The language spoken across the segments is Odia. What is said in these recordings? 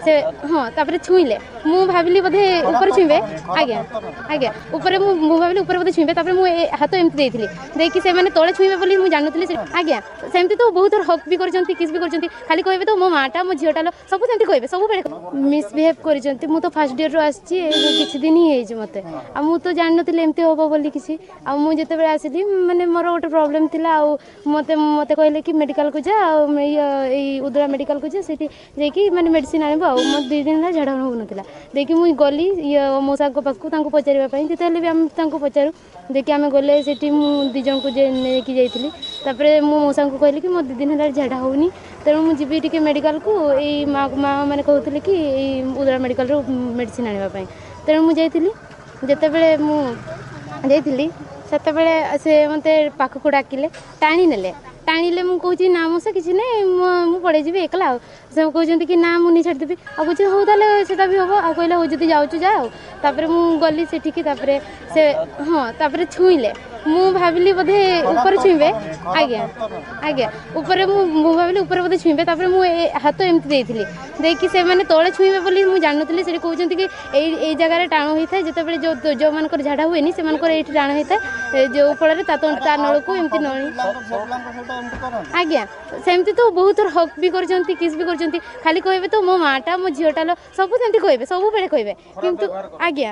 ସେ ହଁ, ତାପରେ ଛୁଇଁଲେ। ମୁଁ ଭାବିଲି ବୋଧେ ଉପରେ ଛୁଇଁବେ। ଆଜ୍ଞା ଆଜ୍ଞା, ଉପରେ ମୁଁ ଭାବିଲି ଉପରେ ବୋଧେ ଛୁଇଁବେ। ତାପରେ ମୁଁ ଏ ହାତ ଏମିତି ଦେଇଥିଲି, ଦେଇକି ସେମାନେ ତଳେ ଛୁଇଁବେ ବୋଲି ମୁଁ ଜାଣିନଥିଲି। ଆଜ୍ଞା, ସେମିତି ତ ବହୁତ ଥର ହକ୍ ବି କରିଛନ୍ତି, କିସ୍ ବି କରିଛନ୍ତି। ଖାଲି କହିବେ ତ ମୋ ମାଆଟା, ମୋ ଝିଅଟା, ସବୁ ସେମିତି କହିବେ, ସବୁବେଳେ ମିସବିହେଭ୍ କରିଛନ୍ତି। ମୁଁ ତ ଫାର୍ଷ୍ଟ ଇୟର୍ରୁ ଆସିଛି, କିଛି ଦିନ ହିଁ ହେଇଛି ମୋତେ, ଆଉ ମୁଁ ତ ଜାଣିନଥିଲି ଏମିତି ହେବ ବୋଲି କିଛି। ଆଉ ମୁଁ ଯେତେବେଳେ ଆସିଲି, ମାନେ ମୋର ଗୋଟେ ପ୍ରୋବ୍ଲେମ୍ ଥିଲା, ଆଉ ମୋତେ କହିଲେ କି ମେଡ଼ିକାଲକୁ ଯା, ଆଉ ଏଇ ଉଦଳା ମେଡ଼ିକାଲକୁ ଯା, ସେଇଠି ଯାଇକି ମାନେ ମେଡ଼ିସିନ୍ ଆଣିବ। ଆଉ ମୋ 2 ଦିନ ହେଲା ଝାଡ଼ା ହେଉନଥିଲା, ଦେଇକି ମୁଁ ଗଲି ଇଏ ମଉସାଙ୍କ ପାଖକୁ ତାଙ୍କୁ ପଚାରିବା ପାଇଁ। ଯେତେହେଲେ ବି ଆମେ ତାଙ୍କୁ ପଚାରୁ। ଦେଇକି ଆମେ ଗଲେ ସେଠି, ମୁଁ 2 ଜଣଙ୍କୁ ନେଇକି ଯାଇଥିଲି। ତାପରେ ମୁଁ ମଉସାଙ୍କୁ କହିଲି କି ମୋ 2 ଦିନ ହେଲା ଝାଡ଼ା ହେଉନି, ତେଣୁ ମୁଁ ଯିବି ଟିକେ ମେଡ଼ିକାଲକୁ। ଏଇ ମା ମାନେ କହୁଥିଲେ କି ଏଇ ଉଦଳା ମେଡ଼ିକାଲରୁ ମେଡ଼ିସିନ୍ ଆଣିବା ପାଇଁ, ତେଣୁ ମୁଁ ଯାଇଥିଲି। ଯେତେବେଳେ ମୁଁ ଯାଇଥିଲି, ସେତେବେଳେ ସେ ମୋତେ ପାଖକୁ ଡାକିଲେ, ଟାଣି ନେଲେ, ଟାଣିଲେ। ମୁଁ କହୁଛି ନା ମଉସା, କିଛି ନାହିଁ, ମୁଁ ପଳେଇ ଯିବି ଏକଲା। ଆଉ ସେ କହୁଛନ୍ତି କି ନା, ମୁଁ ନେଇ ଛାଡ଼ିଦେବି। ଆଉ କହୁଛି ହଉ ତାହେଲେ ସେଟା ବି ହେବ। ଆଉ କହିଲେ ହଉ ଯଦି ଯାଉଛୁ ଯା। ଆଉ ତାପରେ ମୁଁ ଗଲି ସେଠିକି। ତାପରେ ସେ ହଁ, ତାପରେ ଛୁଇଁଲେ। ମୁଁ ଭାବିଲି ବୋଧେ ଉପରେ ଛୁଇଁବେ। ଆଜ୍ଞା ଆଜ୍ଞା, ଉପରେ ମୁଁ ଭାବିଲି ଉପରେ ବୋଧେ ଛୁଇଁବେ। ତାପରେ ମୁଁ ଏ ହାତ ଏମିତି ଦେଇଥିଲି, ଦେଇକି ସେମାନେ ତଳେ ଛୁଇଁବେ ବୋଲି ମୁଁ ଜାଣିନଥିଲି। ସେଠି କହୁଛନ୍ତି କି ଏଇ ଜାଗାରେ ଟାଣ ହୋଇଥାଏ, ଯେତେବେଳେ ଯେଉଁ ଯେଉଁମାନଙ୍କର ଝାଡ଼ା ହୁଏନି ସେମାନଙ୍କର ଏଇଠି ଟାଣ ହୋଇଥାଏ, ଯେଉଁ ଫଳରେ ତା ନଳକୁ ଏମିତି ନଳି। ଆଜ୍ଞା, ସେମିତି ତ ବହୁତ ଥର ହକ୍ ବି କରିଛନ୍ତି, କିସ୍ ବି କରିଛନ୍ତି। ଖାଲି କହିବେ ତ ମୋ ମାଆଟା, ମୋ ଝିଅଟା, ସବୁ ସେମିତି କହିବେ, ସବୁବେଳେ କହିବେ। କିନ୍ତୁ ଆଜ୍ଞା,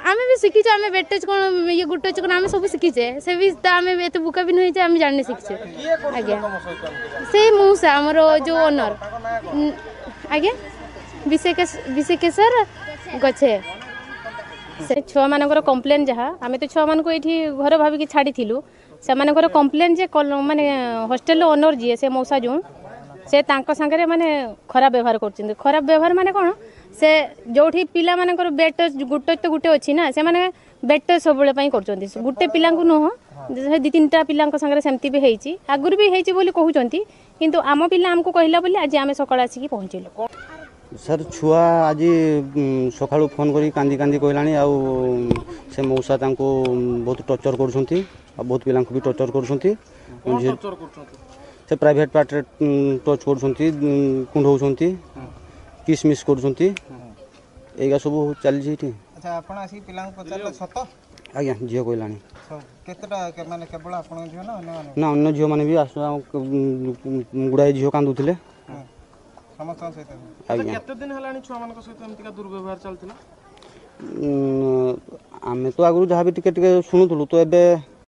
ଆମେ ବି ଶିଖିଛୁ, ଆମେ ବେଡ୍ ଟଚ୍ କ'ଣ, ଇଏ ଗୁଡ୍ ଟଚ୍ କ'ଣ, ଆମେ ସବୁ ଶିଖିଛେ। ସେ ବି ତ ଆମେ ଏତେ ବୁକା ବି ନୁହେଁ ଯେ ଆମେ ଜାଣିନି, ଶିଖିଛେ ଆଜ୍ଞା। ସେଇ ମଉସା, ଆମର ଯେଉଁ ଓନର୍ ଆଜ୍ଞା, ବିଶେକେଶ୍ୱର ଗଛେ। ସେ ଛୁଆମାନଙ୍କର କମ୍ପ୍ଲେନ୍ ଯାହା, ଆମେ ତ ଛୁଆମାନଙ୍କୁ ଏଇଠି ଘର ଭାବିକି ଛାଡ଼ିଥିଲୁ। ସେମାନଙ୍କର କମ୍ପ୍ଲେନ୍ ଯେ ମାନେ ହଷ୍ଟେଲର ଓନର୍ ଯିଏ, ସେ ମଉସା ଯେଉଁ, ସେ ତାଙ୍କ ସାଙ୍ଗରେ ମାନେ ଖରାପ ବ୍ୟବହାର କରୁଛନ୍ତି। ଖରାପ ବ୍ୟବହାର ମାନେ କ'ଣ? ସେ ଯେଉଁଠି ପିଲାମାନଙ୍କର ବେଡ୍ ଟଚ୍, ଗୁଡ୍ ଟଚ୍ ତ ଗୋଟେ ଅଛି ନା, ସେମାନେ ବେଡ୍ ଟଚ୍ ସବୁବେଳେ ପାଇଁ କରୁଛନ୍ତି। ଗୋଟେ ପିଲାଙ୍କୁ ନୁହଁ, ସେ 2 3ଟା ପିଲାଙ୍କ ସାଙ୍ଗରେ ସେମିତି ବି ହେଇଛି, ଆଗରୁ ବି ହେଇଛି ବୋଲି କହୁଛନ୍ତି। କିନ୍ତୁ ଆମ ପିଲା ଆମକୁ କହିଲା ବୋଲି ଆଜି ଆମେ ସକାଳେ ଆସିକି ପହଞ୍ଚିଲୁ। ସାର୍, ଛୁଆ ଆଜି ସକାଳୁ ଫୋନ୍ କରି କାନ୍ଦି କାନ୍ଦି କହିଲାଣି, ଆଉ ସେ ମଉସା ତାଙ୍କୁ ବହୁତ ଟର୍ଚର୍ କରୁଛନ୍ତି, ଆଉ ବହୁତ ପିଲାଙ୍କୁ ବି ଟର୍ଚର୍ କରୁଛନ୍ତି। ସେ ପ୍ରାଇଭେଟ୍ ପାର୍ଟରେ ଟଚ୍ କରୁଛନ୍ତି, କୁଣ୍ଢଉଛନ୍ତି, କିସ୍ ମିସ୍ କରୁଛନ୍ତି, ଏଇଗା ସବୁ ଚାଲିଛି ଏଇଠି। ଆପଣ ଆସିକି ପିଲାଙ୍କୁ ପଚାରିଲେ, ସତ? ଆଜ୍ଞା, ଝିଅ କହିଲାଣି। କେତେଟା ମାନେ, କେବଳ ଆପଣଙ୍କ ଝିଅ ନା ଅନ୍ୟମାନେ? ନା, ଅନ୍ୟ ଝିଅମାନେ ବି ଆସୁ, ଗୁଡ଼ାଏ ଝିଅ କାନ୍ଦୁଥିଲେ ସମସ୍ତଙ୍କ ସହିତ। ଆଜ୍ଞା। କେତେ ଦିନ ହେଲାଣି ଛୁଆମାନଙ୍କ ସହିତ ଏମିତିକା ଦୁର୍ବ୍ୟବହାର ଚାଲିଥିଲା? ଆମେ ତ ଆଗରୁ ଯାହା ବି ଟିକେ ଟିକେ ଶୁଣୁଥିଲୁ, ତ ଏବେ